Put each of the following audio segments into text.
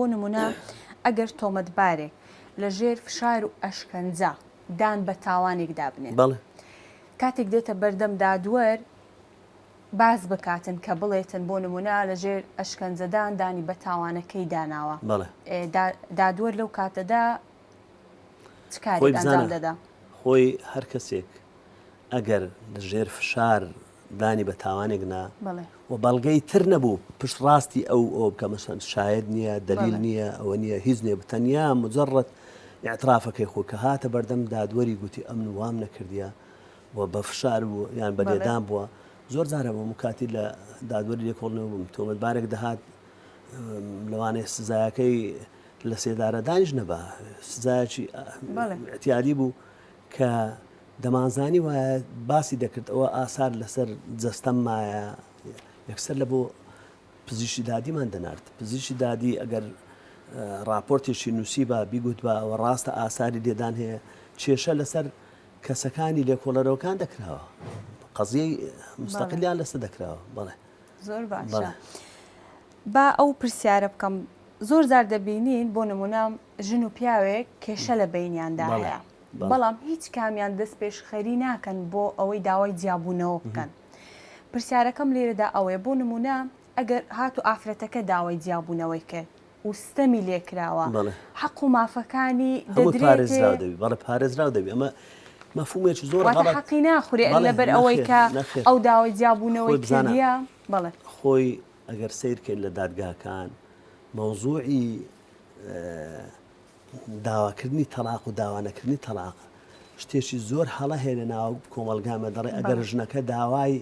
بۆ نمونە ئەگەر تۆمەتبارێک لە ژێر فشار و ئەشکەنجە دان بە تاوانێکدا بنێ بەڵێ. کاتێک دێتە بەردەم دادوەر باس بکاتن کە بڵێتن بۆ نمونە لە ژێر ئەشکەنجەدان دانی بە تاوانەکەی داناوە بەڵێ. دادوەر لەو کاتەدا چ کارێک خۆی ئەنجام بزانە دەدا؟ خۆی هەر کەسێک ئەگەر لە ژێر فشار دانی بە تاوانێک نا و بەڵگەی تر نەبوو پشت ڕاستی ئەو ئەو بکە مەسەن شاید نییە دلیل نییە ئەوە نییە هیچ نییە تەنیا مجرد اعترافەکەی خۆ کە هاتە بەردەم دادوەری گوتی ئەمن وام نەکردیە و بە فشار بوو یان بە لێدان بووە زۆر جارە بووم کاتی لە دادوەری لێکۆڵنەوە بووم تۆمەتبارێک دەهات لەوانەیە سزایەکەی لە سێدارەدانیش نەبا سزایەکی اعتیادی بوو کە دەمانزانی وایە باسی دەکرد ئەوە ئاسار لەسەر جەستەم مایە یەکسەر لە بۆ پزیشکی دادیمان دەنارد پزیشکی دادی ئەگەر راپۆرتێکی نووسی بە بیگوت بە ئەوە ڕاستە ئاساری لێدان هەیە کێشە لەسەر کەسەکانی لێکۆڵەرەوەکان دەکراوە قەزیەی مستەقلیان لەسەر دەکراوە بەڵێ زۆر باشە با ئەو پرسیارە بکەم زۆر جار دەبینین بۆ نمونە ژن و پیاوێک کێشە لە بینیاندا هەیە بەڵام هیچ کامیان دەستپێشخەری ناکەن بۆ ئەوەی داوای جیابوونەوە بکەن. پرسیارەکەم لێرەدا ئەوەیە بۆ نموونە ئەگەر هاتوو ئافرەتەکە داوای جیابوونەوەی کرد و ستەمی لێکراوە حەق و مافەکانی هەموو پارێزراو دەبی بەڵێ پارێزراو دەبی ئەمە مەفهومێکی زۆر غەڵەت حەقی ناخورێ لەبەر ئەوەی کە ئەو داوای جیابوونەوەی کردیە بەڵێ خۆی ئەگەر سەیر کەین لە دادگاکان مەوزوعی داواکردنی تەڵاق و داوانەکردنی تەڵاق شتێکی زۆر هەڵە هەیە لە ناو کۆمەڵگامە دەڵێ ئەگەر ژنەکە داوای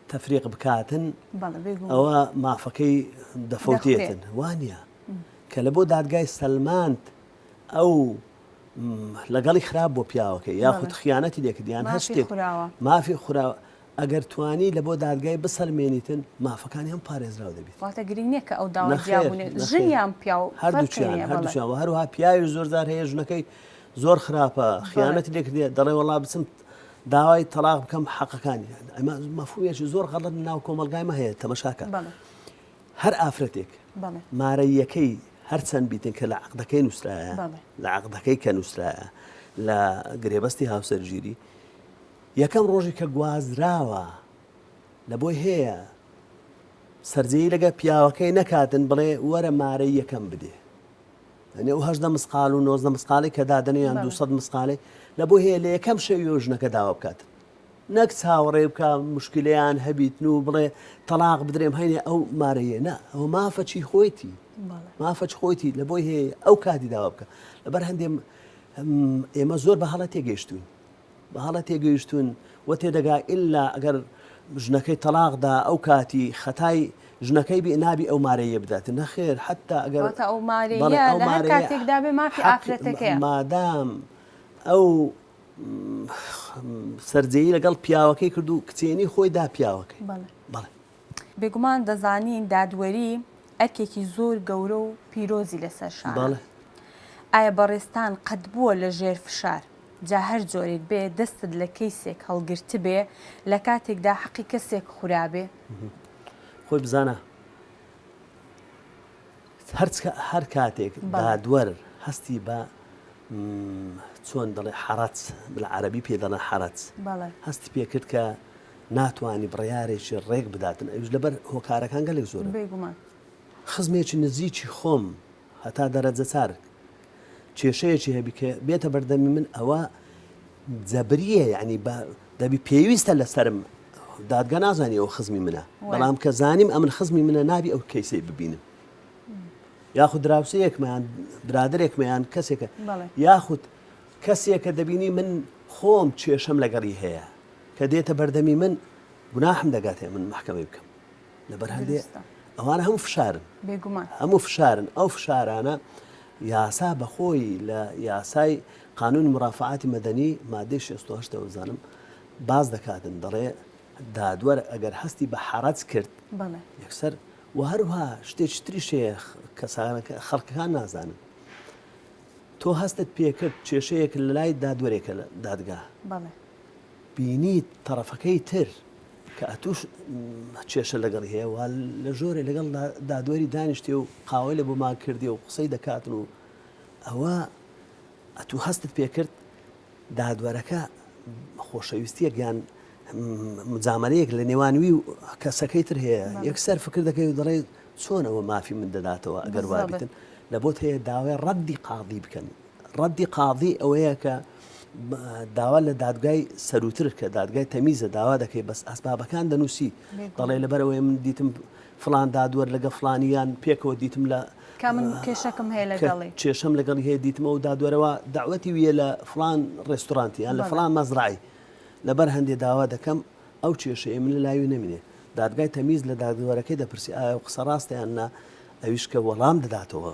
تەفریق بکاتن ئەوە مافەکەی دەفەوتێتن وانە کە لە بۆ دادگای سەلماند ئەو لەگەڵی خراپ بۆ پیاوەکە یاخود خیانەتی لێکردیان هەر شتێک مافی خوراوە ئەگەر توانی لە بۆ دادگای بسەلمێنیتن مافەکانی هەم پارێزراو دەبیت. واتە گرنگ نیە کە ئەو داوای جیابوونەی ژن یان پیاو فەرقی نیە بەڵێ. هەردووکیان وە هەروەها پیاویش زۆر جار هەیە ژنەکەی زۆر خراپە خیانەتی لێ کردیە دەڵێ وەڵا بچم داوای تەلاق بکەم حەقەکانی ئەمە مەفهومێکی زۆر غەڵەت ناو کۆمەڵگای مە هەیە تەمەشاکە هەر ئافرەتێک مارەییەکەی هەرچەند بیتن کە لە عقدەکەی نووسرایە لە عقدەکەی کە نووسرایە لە گرێبەستی هاوسەرگیری یەکەم ڕۆژی کە گوازراوە لە بۆی هەیە سەرجێی لەگە پیاوەکەی نەکاتن بڵێ وەرە مارەی یەکەم بدێ یعنی ئەو هەژدە مسقال و نۆزدە مسقالی کە دادەنێ یان دوسەد مسقالێ لە بۆ هەیە لە یەکەم شەوی و ژنەکە داوا بکات نەک چاوەڕێ بکە مشکلیان هەبیتن و بڵێ تەلاق بدرێم هەینێ ئەو مارەیە نا ئەو مافە چی خۆیتی مافە چ خۆیتی لە بۆی هەیە ئەو کاتی داوا بکە لەبەر هەندێ ئێمە زۆر بە هەڵە تێگەیشتوین بە هەڵە تێگەیشتوون و تێدەگا ئیلا ئەگەر ژنەکەی تەڵاق دا ئەو کاتی خەتای ژنەکەی بێ نابی ئەو مارەیە بدات نەخێر حتا ئەگەر واتە ئەو مارەیە لە هەر کاتێکدا بێ مافی ئافرەتەکەیە مادام ئەو سەرجێی لەگەڵ پیاوەکەی کرد و کچێنی خۆی دا پیاوەکەی بەڵێ. بێگومان دەزانین دادوەری ئەرکێکی زۆر گەورە و پیرۆزی لەسەر شانە. ئایا بەڕێزتان قەت بووە لە ژێر فشار جا هەر جۆرێک بێ دەستت لە کەیسێک هەڵگرتبێ لە کاتێکدا حەقی کەسێک خورابێ؟ خۆی بزانە هەر کاتێک دادوەر هەستی بە چۆن دەڵێ حەرەج لە عەرەبی پێ دەڵێن حەرەج هەستی پێکرد کە ناتوانی بڕیارێکی ڕێک بداتن ئەویش لەبەر هۆکارەکان گەلێک زۆرن. بێگومان. خزمێکی نزیکی خۆم هەتا دەرەجە چار کێشەیەکی هەبی کە بێتە بەردەمی من ئەوە جەبریە یعنی بە دەبی پێویستە لەسەرم دادگا نازانی ئەو خزمی منە بەڵام کە زانیم ئەمن خزمی منە نابی ئەو کەیسەی ببینم یاخود دراوسەیەکمان برادێکمیان کەسێکە یاخود کەسێکە دەبینی من خۆم کێشەم لەگەڵی هەیە کە دێتە بەردەمی من گوناحم دەگاتێ من محکەمەی بکەم لەبەر هەندێ ئەوانە هەموو فشارن بێگومان هەموو فشارن ئەو فشارانە یاسا بەخۆی لە یاسای قانون مرافعاتی مەدەنی مادەی 68 زانم باز دەکاتن دەڵێ دادوەر ئەگەر هەستی بە حەرەج کرد یەکسەر و هەروها شتێکی تریش هەیە کەسانەکە خەڵکەکان نازانن تۆ هەستت پێکرد کێشەیەک لە لای دادوەرێکە لە دادگا بینیت تەڕەفەکەی تر. کە ئەتوش کێشە لەگەڵی هەیە و لە ژۆرێ لەگەڵ دادوەری دانیشتێ و قاوەی لە بۆمان کردێ و قسەی دەکاتن و ئەوە ئەتوو هەستت پێکرد دادوەرەکە خۆشەویستیەک یان مجامەلەیەک لە نێوان وی و کەسەکەی تر هەیە یەکسەر فکر دەکەی و دەڵێ چۆنەوە مافی من دەداتەوە ئەگەر وابیتن لە بۆت هەیە داوای ڕەدی قاضی بکەن ڕەدی قاضی ئەوەیە کە داوا لە دادگای سەروتر کە دادگای تەمیزە داوا دەکەی بەس ئەسبابەکان دەنووسی دەڵێ لەبەرەوەی من دیتم فلان دادوەر لەگە فلانیان پێکەوە دیتم لە کە من کێشەکم هەیە لەگەڵی. کێشەم لەگەڵی هەیە دیتم ئەو دادوەرەوە دەعوەتی ویە لە فڵان ڕێستورانتی یان لە فڵان مەزرەعەی لەبەر هەندێ داوا دەکەم ئەو کێشەیە من لە لای نەمینێ دادگای تەمیز لە دادوەرەکەی دەپرسی ئایا ئەو قسە ڕاستە یان نا ئەویش کە وەڵام دەداتەوە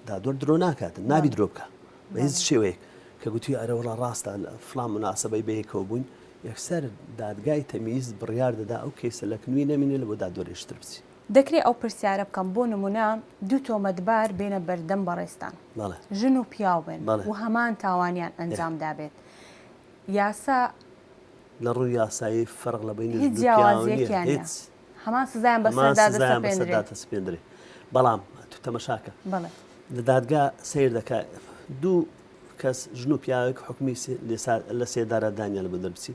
دادوەر درۆ ناکات نابی درۆ بکە بە هیچ شێوەیەک کە گوتی ئەرە وەڵا ڕاستە لە فڵان مناسبەی بەیەکەوە بووین یەکسەر دادگای تەمیز بڕیار دەدا ئەو کەیسە لە کنوی نەمینێ لە بۆ دادوەرێشتر بچی. دەکرێ ئەو پرسیارە بکەم بۆ نمونە دوو تۆمەتبار بێنە بەردەم بەڕێزتان ژن و پیاو بن و هەمان تاوانیان ئەنجام دابێت یاسا لە ڕووی یاسایی فەرق لە بەینی هیچ جیاوازیەکیان نیە هەمان سزایان بەسەردا دەسەپێندرێ بەڵام تو تەمەشاکە لە دادگا سەیر دەکا دوو کەس ژن و پیاوێک حکومی لە سێدارە دانیان بۆ دەربچی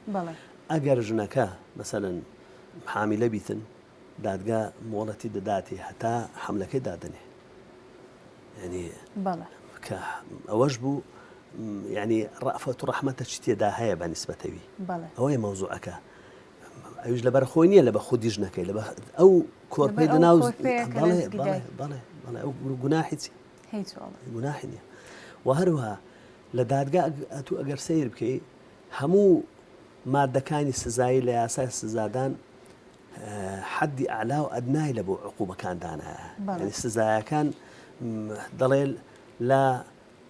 ئەگەر ژنەکە مەسەلەن حامیلە بیتن دادگا مۆڵەتی دەداتێ هەتا حەملەکەی دادەنێ یعنی بەڵێ کە ئەوەش بوو یعنی ڕەفەت و ڕەحمەتە چی تێدا هەیە بە نیسبەتەوی بەڵێ ئەوەیە مەوزوعەکە ئەویش لەبەر خۆی نییە لە بە خودی ژنەکەی لە بە ئەو کۆرپەی لەبەر ئەو لەناو کۆرپەیە کە بەڵێ لە زگی بەڵێ دایک. بەڵێ بەڵێ ئەو گوناحی چی هیچ وەڵا گوناحی نییە و هەروەها لە دادگا ئەتوو ئەگەر سەیر بکەی هەموو مادەکانی سزایی لە یاسای سزادان حەدی ئەعلا و ئەدنای لە بۆ عقوبەکان دانایە یعنی سزایەکان دەڵێ لە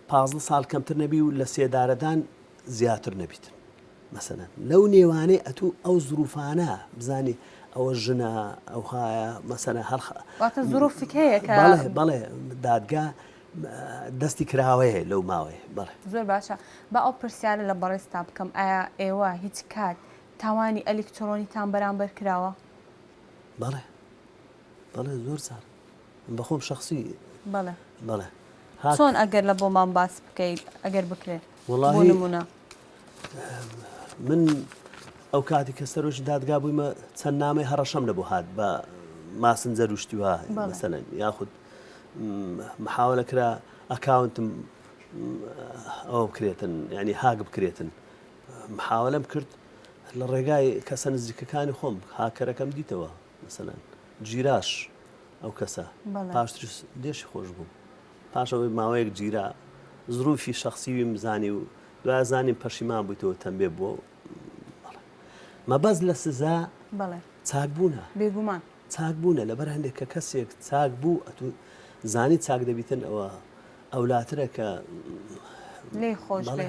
15 ساڵ کەمتر نەبی و لە سێدارەدان زیاتر نەبیت مەسەلەن لەو نێوانەی ئەتوو ئەو زروفانە بزانی ئەوە ژنە ئەوهایە مەسەلەن هەر واتە زروفێک هەیە کە بەڵێ بەڵێ دادگا دەستی کراوەیە لەو ماوەیە بەڵێ. زۆر باشە با ئەو پرسیارە لە بەڕێزتان بکەم ئایا ئێوە هیچ کات تاوانی ئەلیکترۆنیتان بەرامبەر کراوە؟ بەڵێ بەڵێ زۆر جار بەخۆم شخصی بەڵێ بەڵێ چۆن ئەگەر لە بۆمان باس بکەیت ئەگەر بکرێت بۆ نمونە من ئەو کاتی کە سەرۆکی دادگا بوویمە چەند نامەی هەڕەشەم لە بۆ هات بە ماسنجەر و شتی وا مەسەلەن یاخود محاولە کرا ئەکاونتم ئەوە بکرێتن ینی هاک بکرێتن محاولەم کرد لە ڕێگای کەسە نزیکەکانی خۆم هاکەرەکەم دیتەوە مەسەلەن گیراش ئەو کەسە پاشتر لێشی خۆش بوو پاش ئەوەی ماوەیەک گیرا زروفی شخصیویم زانی و دوای زانیم پەشیمان بوویتەوە تەمبێ بووە مەبەست لە سزا چاکبوونە بێگومان چاک بوونە لەبەر هەندێک کە کەسێک چاک بوو ئەتوو زانی چاک دەبیتن ئەوە ئەولاترە کە لێی خۆش بێ.